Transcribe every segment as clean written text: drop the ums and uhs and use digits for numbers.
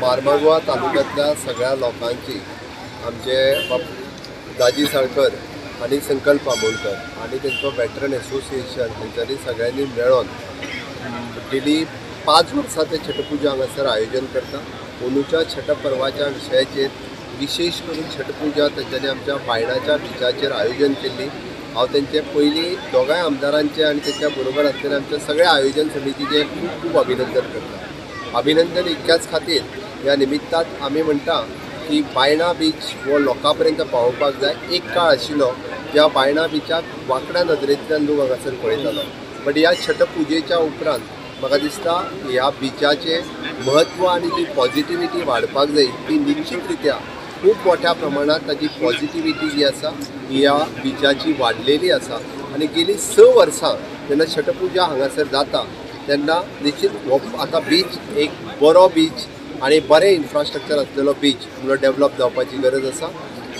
मार्मागोवा तालुक्यांतल्या सगळ्या लोकांची आमचे दाजी साळकर आनी संकल्प आमोणकर आनी तेंचो वेटरन एसोसिएशन हेंच्यांनी सगळ्यांनी मेळोन गेली 5 वर्सां ते छटपुजा हांगासर आयोजन करता. अंदूच्या छट पर्वाच्या विशयाचेर विशेष करून छटपुजा तेंच्यांनी आमच्या बायणाच्या बिचाचेर आयोजन केल्ली. हांव तेंचे पयलीं दोगांय आमदारांचे आनी तेंच्या बरोबर आसलेले आमच्या सगळ्या आयोजन समितीचें खूब खूब अभिनंदन करता. अभिनंदन इतक्याच खातीर ह्या निमित्तान आमी म्हणटा की बायणा बीच हो लोकां पर्यंत पावोवपाक जाय. एक काळ आशिल्लो ज्या बायणा बिचाक वांकड्या नदरेंतल्यान लोक हांगासर पळयतालो, बट ह्या छट पुजेच्या उपरांत म्हाका दिसता ह्या बिचाचें म्हत्व आनी जी पॉझिटिविटी वाडपाक जाय ती निश्चित रित्या खूब मोठ्या प्रमाणात ताजी पॉझिटिविटी जी आसा ह्या बिचाची वाडलेली आसा. आनी गेली 6 वर्सां जेन्ना छटपुजा हांगासर जाता तेन्ना निश्चित हो आतां बीच एक बरो बीच आनी बरें इन्फ्रास्ट्रक्चर आसलेलो बीच म्हणून डेवलप जावपाची गरज आसा.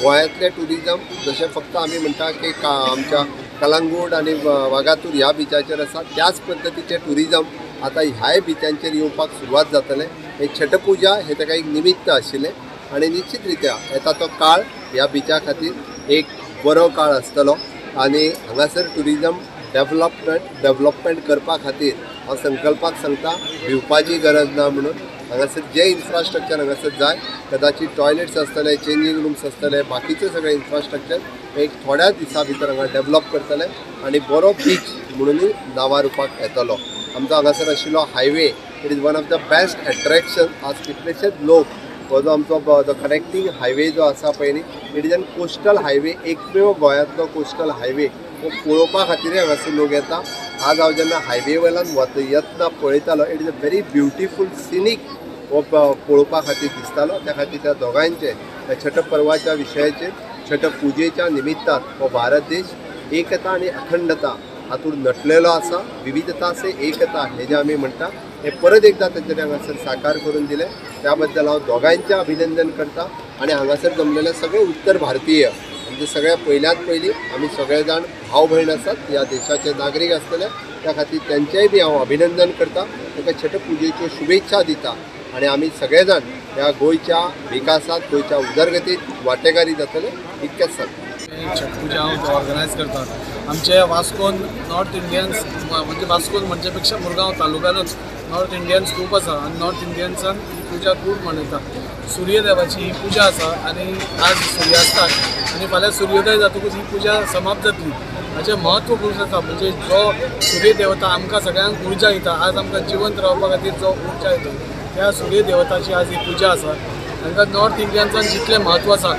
गोंयांतलें ट्युरिजम जशें फक्त आमी म्हणटा की आमच्या कलंगूट आनी वागातूर ह्या बिचाचेर आसा त्याच पद्दतीचें ट्युरिजम आतां ह्याय बिचांचेर येवपाक सुरवात जातलें. हे छटपुजा हें ताका एक निमित्त आशिल्लें आनी निश्चित रित्या येता तो काळ ह्या बिचा खातीर एक बरो काळ आसतलो आनी हांगासर ट्युरिजम डेवलपमेंट करपा खातीर हांव संकल्पाक सांगता भिवपाची गरज ना म्हणून. हांगासर जें इन्फ्रास्ट्रक्चर हांगासर जाय कदाचित टॉयलेट्स आसतले, चेंजींग रुम्स आसतले, बाकीचें सगळें इन्फ्रास्ट्रक्चर एक थोड्या दिसां भितर हांगा डेवलप करतले आनी बरो बीच म्हणूनय नांवा रुपाक येतलो. आमचो हांगासर आशिल्लो highway it is one of the best attraction. आज कितलेशेच लोक हो जो आमचो कनेक्टींग हायवे जो आसा पळय न्ही, it is an coastal highway, एकमेव गोंयांतलो कोस्टल हायवे हो पळोवपा खातीरय हांगासर लोक येता. आज हांव जेन्ना हायवे वयल्यान येतना पळयतालो it is a very beautiful scenic हो पळोवपा खातीर दिसतालो. त्या खातीर त्या दोगांयचे त्या छट पर्वाच्या विशयाचेर छट पुजेच्या निमित्तान हो भारत देश एकता आनी अखंडता हातूंत नटलेलो आसा. विविधता से एकता हे जे आमी म्हणटा हे परत एकदा तेंच्यांनी हांगासर साकार करून दिलें. त्या बद्दल हांव दोगांयचें अभिनंदन करता आनी हांगासर जमलेले सगळे उत्तर भारतीय आमचे सगळ्या पयल्यात पयलीं आमी सगळे जाण भाव भयण आसात, ह्या देशाचे नागरीक आसतले, त्या खातीर तेंचेय बी हांव अभिनंदन करता, तांकां छट पुजेच्यो शुभेच्छा दिता आनी आमी सगळे जाण ह्या गोंयच्या विकासांत गोंयच्या उदरगतीत वांटेकारी जातले इतकेंच सांगता. छठ पुजा हांव ऑर्गनायज करता. आमचे वास्कोन नॉर्थ इंडियन्स म्हणजे वास्कोन म्हणचे पेक्षा मुरगांव तालुक्यानूच नॉर्थ इंडियन्स खूब आसा आनी नॉर्थ इंडियन्सान ही पुजा खूब मनयता. सूर्यदेवाची ही पुजा आसा आनी आज सूर्यास्ताक आनी फाल्यां सूर्योदय जातकूच ही पुजा समाप्त जातली. हाचें म्हत्व खूब आसा म्हणजे जो सूर्यदेवता आमकां सगळ्यांक उर्जा दिता, आज आमकां जिवंत रावपा खातीर जो उर्जा दिता त्या सूर्यदेवताची आज ही पुजा आसा. तांकां नॉर्थ इंडियन्सान जितलें म्हत्व आसा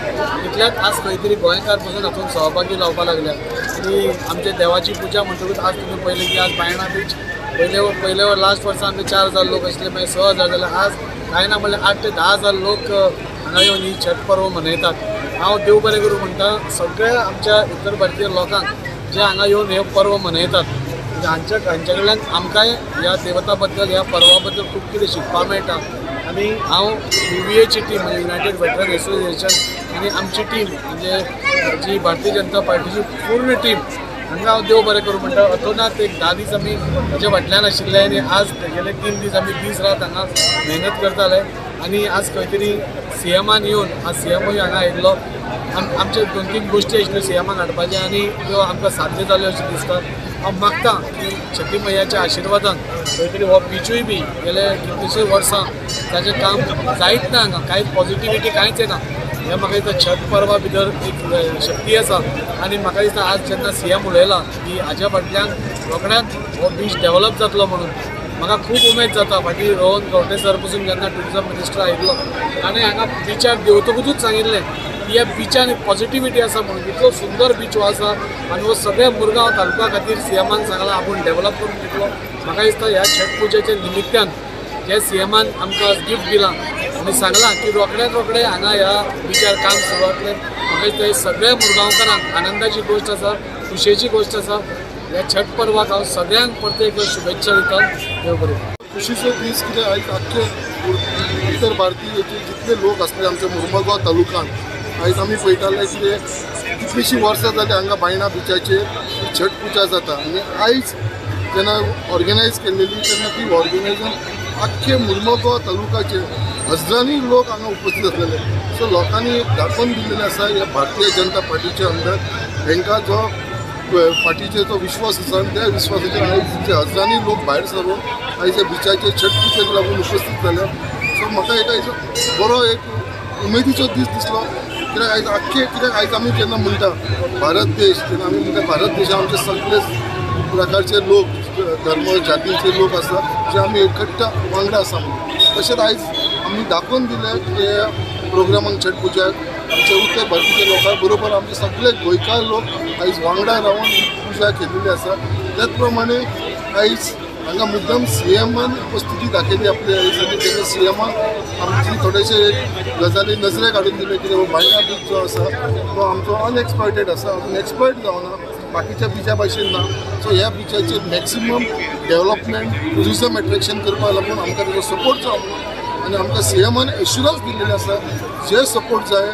तितल्याच आज खंय तरी गोंयकार पसून हातूंत सहभागी जावपाक लागल्या. आनी आमच्या देवाची पुजा म्हणटकूच आज तुमी पळयलें की आज बायणा बीच पयले लास्ट वर्सा आमचे 4000 लोक आशिल्ले, मागीर 6000 जाले, आज कांय ना म्हणल्यार 8 ते 10 हजार लोक हांगा येवन ही छठ पर्व मनयतात. हांव देव बरें करूं म्हणटा सगळ्या आमच्या उत्तर भारतीय लोकांक जे हांगा येवन हे पर्व मनयतात म्हणजे हांच्या कडल्यान आमकांय ह्या देवता बद्दल ह्या पर्वा बद्दल खूब कितें शिकपाक मेळटा. आनी हांव UVAची टीम म्हणजे युनायटेड वेटरन एसोसिएशन आनी आमची टीम म्हणजे जी भारतीय जनता पार्टीची पूर्ण टीम हांगा हांव देव बरें करूं म्हणटा. अतोनात एक 10 दीस आमी ताच्या फाटल्यान आशिल्ले आनी आज गेले 3 दीस आमी दीस रात हांगा मेहनत करताले आनी आज खंय तरी सीएमान येवन आज सीएमूय हांगा आयिल्लो. आमचे 2-3 गोश्टी आशिल्ल्यो सीएमान हाडपाच्यो आनी त्यो आमकां साध्य जाल्यो अशें दिसता. हांव मागता की छठी मैयाच्या आशिर्वादान खंय तरी हो बिचूय बी गेले कितलेशे वर्सां ताचें काम जायत ना, हांगा कांयच पॉझिटिविटी कांयच येना. हें म्हाका दिसता छठ पर्वा भितर एक शक्ती आसा आनी म्हाका दिसता आज जेन्ना सीएम उलयला की हाज्या फाटल्यान रोखड्याच हो बीच डेवलप जातलो म्हणून म्हाका खूब उमेद जाता. फाटीं रोहन खंवटे सर पसून जेन्ना ट्युरिजम मिनिस्टर आयिल्लो ताणें हांगा बिचार देंवतकूच सांगिल्लें की ह्या बिचान एक पॉझिटिविटी आसा म्हणून. इतलो सुंदर बीच हो आसा आनी हो सगळ्या मुरगांव तालुका खातीर सीएमान सांगलां आपूण डेवलप करून दितलो. म्हाका दिसता ह्या छठ पुजेच्या निमित्तान जे सीएमान आमकां गिफ्ट दिलां आनी सांगलां की रोखड्यात रोखडें हांगा ह्या बिचार काम सुरू जातलें. म्हाका दिसता हे सगळ्या मुरगांवकारांक आनंदाची गोश्ट आसा, खुशयेची गोश्ट आसा. ह्या छठ पर्वाक हांव सगळ्यांक परत एक शुभेच्छा दिता. देव बरें. खुशीचो दीस कितें आयज आख्खे उत्तर भारतीय जितले लोक आसले आमच्या मुरगांव तालुक्यांत आयज आमी पळयताले कितें कितलीशीं वर्सां जालीं हांगा बायणा बिचाचेर छठ पुजा जाता आनी आयज जेन्ना ऑर्गनायज केल्लेली तेन्ना ती ऑर्गनायजेशन आख्खे मुर्मगांव तालुकाचे हजारांनी लोक हांगा उपस्थित आसलेले. सो लोकांनी एक दाखोवन दिल्लेलें आसा ह्या भारतीय जनता पार्टीच्या अंदर हेंकां जो पार्टीचेर जो विश्वास आसा आनी त्या विश्वासाचेर आयज हजारांनी लोक भायर सरून आयज बिचाचेर छठ पुजेक लागून उपस्थित जाले. सो म्हाका एक आयज बरो एक उमेदीचो दीस दिसलो, कित्याक आयज आख्खे कित्याक आयज आमी जेन्ना म्हणटा भारत देश तेन्ना आमी म्हणटा भारत देशान आमचे सगळे प्रकारचे लोक, धर्म जातीचे लोक आसा जे आमी एकट्टा वांगडा आसा म्हणून. तशेंच आयज आमी दाखोवन दिलें की प्रोग्रामाक छठ पुजाक आमचे उत्तर भारतीय लोकां बरोबर आमचे सगळे गोंयकार लोक आयज वांगडा रावन पुजा केलेली आसा. त्याच प्रमाणे आयज हांगा मुद्दम सीएमान उपस्थिती दाखयली आपली आयज आनी तेन्ना सीएमान आमची थोडेशे गजाली नजरेक हाडून दिले की बायणा बीच जो आसा तो आमचो अनएक्सप्लॉयटेड आसा, अजून एक्सप्लॉयट जावना बाकीच्या बिचा भाशेन ना. सो ह्या बिचाचेर मॅक्सिमम डेव्हलपमेंट ट्युरिजम एट्रेक्शन करपाक लागून आमकां तेजो सपोर्ट जावं आनी आमकां सीएमान एश्युरन्स दिल्लेलें आसा जे सपोर्ट जाय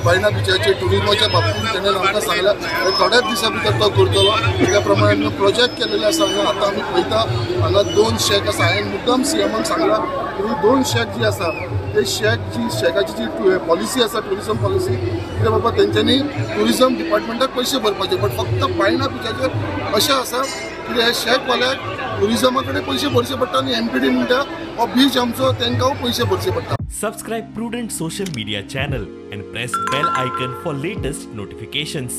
बायणा बिचाचे ट्युरिजमाच्या बाबतींत तेणें आमकां सांगलां थोड्याच दिसां भितर तो करतलो. त्या प्रमाणे प्रोजेक्ट केलेले आसा हांगा. आतां आमी पळयता हांगा 2 शॅक आसा. हांवें मुद्दम सीएमान सांगलां की 2 शॅक जी आसा ते शॅक जी शॅकाची जी पॉलिसी आसा ट्युरिजम पॉलिसी कित्याक बाबा तेंच्यांनी ट्युरिजम डिपार्टमेंटाक पयशे भरपाचे, बट फक्त बायणा बिचाचेर अशें आसा की हे शॅकवाल्याक ट्युरिजमा कडेन पयशे भरचे पडटा आनी एमपीडी म्हणटा हो बीच आमचो तेंकां पयशे भरचे पडटा. Subscribe Prudent social media channel and press bell icon for latest notifications.